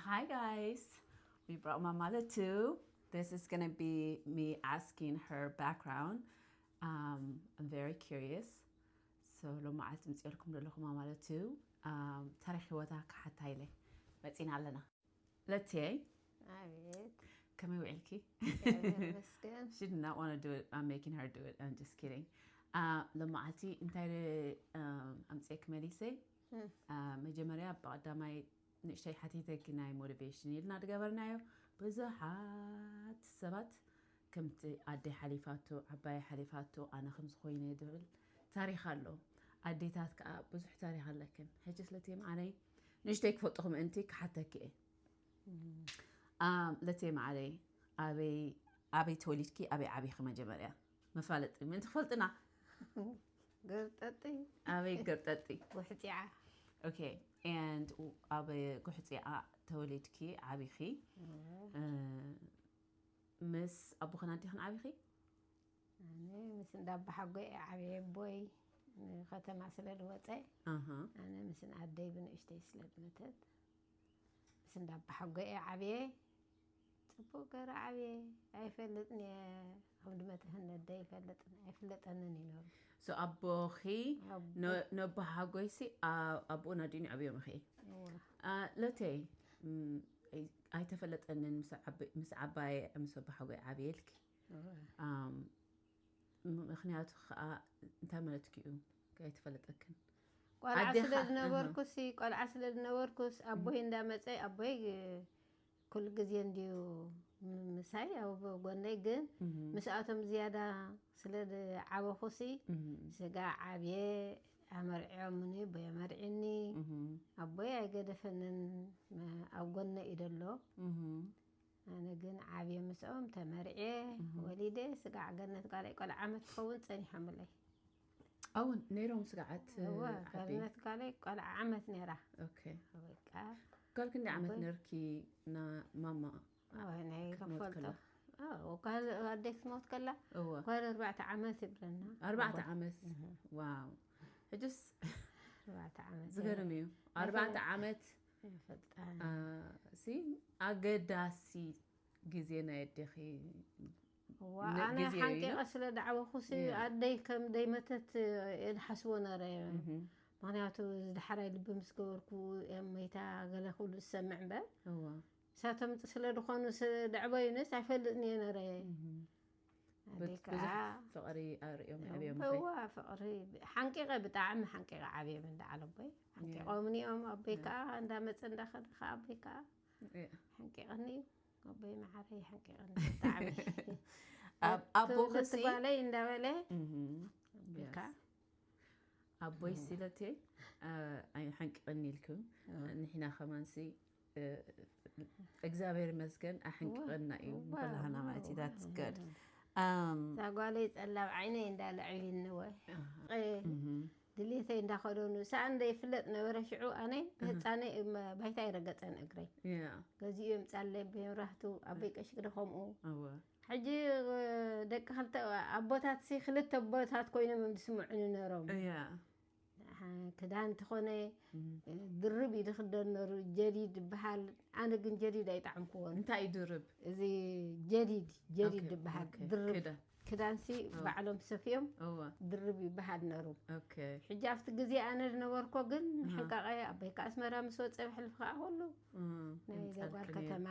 Hi guys, we brought Mamala too. This is gonna be me asking her background. Um, I'm very curious. So ሎማዓልቲ ምፅኤልኩም ዘለኹ ማማለቱ ታሪክ ህይወታ ክሓታ ኢለ መፂና ኣለና። ለትየይ ኣቤት ከመይ ውዒልኪ? መስገን She did not want to do it. I'm making her do it. I'm just kidding. Uh, ሎማዓልቲ እንታይ ኣምፅኤክ መሊሰ? Uh, መጀመርያ ብቀዳማይ ንእሽተይ ሓቲተኪ ናይ ሞቲቬሽን ኢልና ዝገበርናዮ ብዙሓት ሰባት ከምቲ ኣደይ ሓሊፋቶ ዓባይ ሓሊፋቶ ኣነ ከምዚ ኮይነ ዝብል ታሪክ ኣሎ። ኣዴታት ከዓ ብዙሕ ታሪክ ኣለክን። ሕጂ ስለቲ ማዓለይ ንእሽተይ ክፈልጥኹ ምእንቲ ክሓተኪ እየ። ኣም፣ ለቴ ማዓለይ ኣበይ ኣበይ ተወሊድኪ ኣበይ ዓቢኺ? መጀመርያ መፋለጢ ምእንቲ ክፈልጥና ገርጠጢ ኣበይ ገርጠጢ ውሕፂዓ Okay, and ኣብ ጉሕፂኣ ተወሊድኪ ዓቢኺ። ምስ ኣቦኽን ኣዴኽን ዓቢኺ? ኣነ ምስ እንዳባሓጎይ ዓብየ ኣቦይ ንከተማ ስለ ዝወፀ ኣነ ምስን ኣደይ ብንእሽተይ ስለ ዝመተት ምስ እንዳባሓጎይ ዓብየ ፅቡቅ ገረ ዓብየ ኣይፈልጥን እየ ከም ድመትህን ነደ ይፈልጥን ኣይፍለጠንን ይነሩ So ኣቦኺ ነባሓጎይሲ ኣቦኡ ናዲኒ ዓብዮም ኺ? ለተይ ኣይተፈለጠንን ምስ ዓባየ ምስ ኣባሓጎይ ዓብየ ኢልኪ ምክንያቱ ከዓ እንታይ ማለት እዩ ኣይተፈለጠክን ቆልዓ ስለ ዝነበርኩስ ቆልዓ ስለ ዝነበርኩስ ኣቦይ እንዳመፀ ኣቦይ ኩሉ ግዜ እንድዩ ምሳይ ኣብ ጎነይ ግን ምስኣቶም ዝያዳ ስለ ዓበኹሲ ስጋ ዓብየ ኣመርዕዮምኒ ኣቦይ ኣመርዕኒ ኣቦይ ኣይገደፈንን ኣብ ጎነይ እዩ ደሎ ኣነ ግን ዓብየ ምስኦም ተመርዕየ ወሊደ ስጋዕ ገነት ጓለይ ቆልዓ ዓመት ክኸውን ፀኒሖምለይ እውን ነይሮም ስጋዓት እወ ገነት ጓለይ ቆልዓ ዓመት ነይራ ኦኬ በቃ ጓል ክንደይ ዓመት ነርኪ ና ማማ ናይ ክትሞት ከፈልጦ ከላ? ጓል ኣደይ ክትሞት ከላ እወ ጓል ኣርባዕተ ዓመት ይብለና ኣርባዕተ ዓመት ዋው ሕጅስ ኣርባዕተ ዓመት ዝገርም እዩ ኣርባዕተ ዓመት ይፈልጣ አ፣ ሲ ኣገዳሲ ግዜ ናይ ኣዴኺ እዋ ነ- ኣነ ግዜ እዩ ሓንቂቐ ኢሉ? ስለ ዳዕበኹሲ ያ። ኣደይ ከም ደይመተት እየ ዝሓስቦ ነረ ምክንያቱ ዝዳሕራይ ልቢ ምስ ገበርኩ እዮም መይታ ገለ ክብሉ ዝሰምዕ እምበር እዋ እሳቶም ስለ ዝኾኑ ስ- ደዕበዩንስ ኣይፈልጥን እየ ነረ እህም። ኣደይ በት- ከዓ ብዙሕ ፍቕሪ ኣርእዮም ዕብዮም እዋ ፍቕሪ ሓንቂቐ ብጣዕሚ ሓንቂቐ ዓብዮም እንዳ ዓለቦይ ሓንቂቖምኒ እዮም ኣቦይ ከዓ እንዳመፀ እንዳኸደ ከዓ ኣቦይ ከዓ ሓንቂቐኒ እዩ ኣቦይ መዓረይ ሓንቂቐኒ ብጣዕሚ ኣብ- ኣቦኺ ትውልድ ሲ- ጓለይ እንዳበለ እህም። ኣቦይካ ኣቦይ ሲለቴ ኣይሓንቅቐኒ ኢልኩም ንሕና ከማንሲ እግዚኣብሔር ይመስገን ኣሕንቅቐና እዩ በላሃና ማለት እዩ that's good እዛ ጓለይ ፀላብ ዓይነይ እንዳለ ዕብይኒ ወ ድሌተይ እንዳኸደኑ ሰኣን ዘይፍለጥ ነበረ ሽዑ ኣነ ብህፃነይ ባይታ ይረገፀን እግረይ ገዚኡ የምፃለይ ብመብራህቱ ኣቦይ ቀሺ ግደ ከምኡ ሕጂ ደቂ ክልተ ኣቦታት ሲ ክልተ ኣቦታት ኮይኖም እዮም ዝስምዑኒ ነሮም ክዳን እንተኾነ ድርብ እዩ ዝኽደን ነሩ ጀዲድ ዝበሃል ኣነ ግን ጀዲድ ኣይጣዕምክዎን እንታይ እዩ ድርብ እዚ ጀዲድ ጀዲድ ዝበሃል ድርብ ክዳንሲ ባዕሎም ሰፍዮም ድርብ ይበሃል ነሩ ሕጂ ኣብቲ ግዜ ኣነ ዝነበርኮ ግን ሕንቃቐ ኣበይካ ኣስመራ ምስ ወፀ ብሕልፍ ከዓ ኩሉ ናይ ደጓል ከተማ